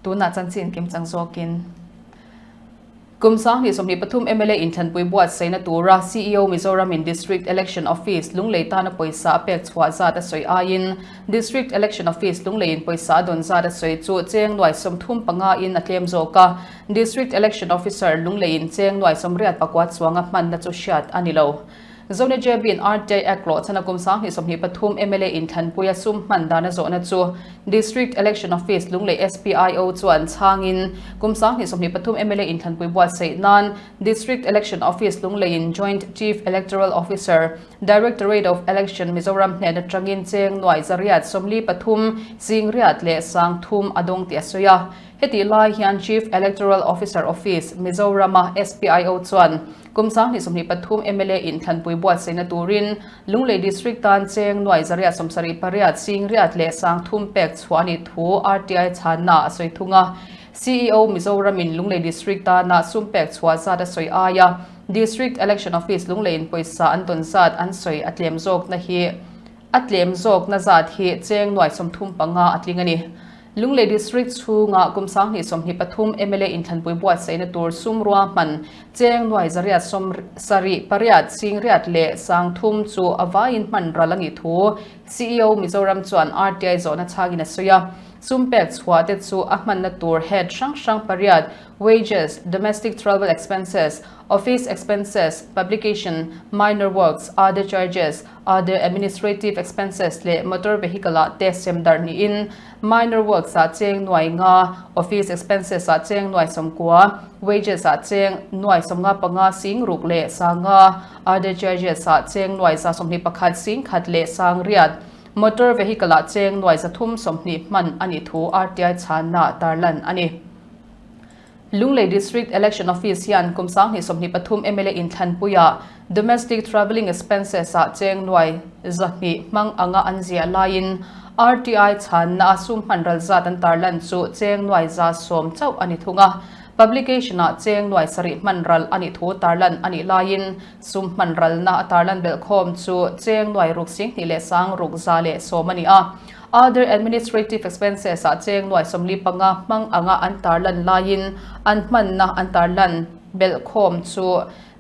Tunah chanchin kimchang zawkin Kum 2023 mla inthlanpui buatsaihna tura CEO Mizoram in District Election Office Lunglei tana pawisa a pek chhuah zat a sawi aiin District Election Office Lunglei in pawisa a dawn zat a sawi chu cheng nuai 35 in a tlem zawk a, District Election Officer Lunglei in cheng nuai 84 chuanga hmanna chu hriat a ni lo. Zone JB in RTI Act lawh chhan a kum 2023 mla inthlanpui a sum hman dan a zawhna chu District Election Office Lunglei SPIO chuan chhangin kum 2023 mla inthlanpui buatsaih nan District Election Office Lunglei in Joint Chief Electoral Officer, Directorate of Election Mizoram hnen atangin cheng nuai 143 zing riat leh 3000 a dawng tih a sawi a. Hetih lai hian Chief Electoral Officer Office, Mizoram-a SPIO chuan Kum 2023 mla inthlanpui buatsaihna turin Lunglei District tan cheng nuai 178 sing riat leh 3000 pek chhuah a nih thu RTI chhanna a sawi thung a. CEO Mizoram in Lunglei District tana sum pek chhuah zat a sawi aia District Election Office Lunglei in pawisa an dawn zat an sawi a tlem zawkna hi a tlem zawkna zat hi cheng nuai 35 a tling a ni. Lunglei District chhunga kum 2023 mla inthlanpui buatsaihna tur sum ruahman cheng nuai 178 sing riat leh 3000 chu a vaiin hman ral a nih thu CEO Mizoram chuan RTI zawhna chhangin a sawi a. Sum pek chhuah te chu a hmanna tur head hrang hrang pariat, wages, domestic travel expenses, office expenses, publication, minor works, other charges, other administrative expenses leh motor vehicle ah te sem darh niin minor works ah cheng nuai nga, office expenses ah cheng nuai 90, wages ah cheng nuai 55 sing ruk leh 500, other charges ah cheng nuai 121 sing khat leh 800, motor vehicle ah cheng nuai 320 hman a nih thu RTI chhanna tarlan a ni. Lunglei District Election Office hian kum 2023 mla inthlanpuia domestic travelling expenses ah cheng nuai 200 hmang anga an ziah laiin RTI chhanna a sum hman ral zat an tarlan chu cheng nuai 110 chauh a ni thung a. Publication ah cheng nuai 7 hman ral a nih thu tarlan a nih laiin sum hman ralna a tarlan belhkhawm chu cheng nuai ruk sing hnih leh sang ruk za leh 10 a ni a. Other administrative expenses ah cheng nuai 45 hmang anga an tarlan laiin an hmanna an tarlan belhkhawm chu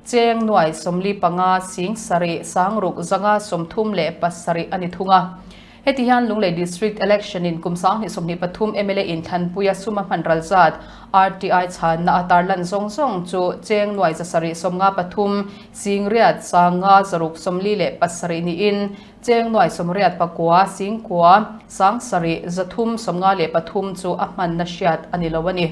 cheng nuai 45 sing 7 sang ruk zanga 37 a ni thung a. Heti hian Lunglei District Election in kum 2023 mla inthlanpuia suma hman ral zat RTI chhanna a tarlan zawng zawng chu cheng nuai 753 sing riat 500 zaruk 47 niin cheng nuai 89 sing kua sang 7 3 53 chu a hmanna hriat a ni lo a ni.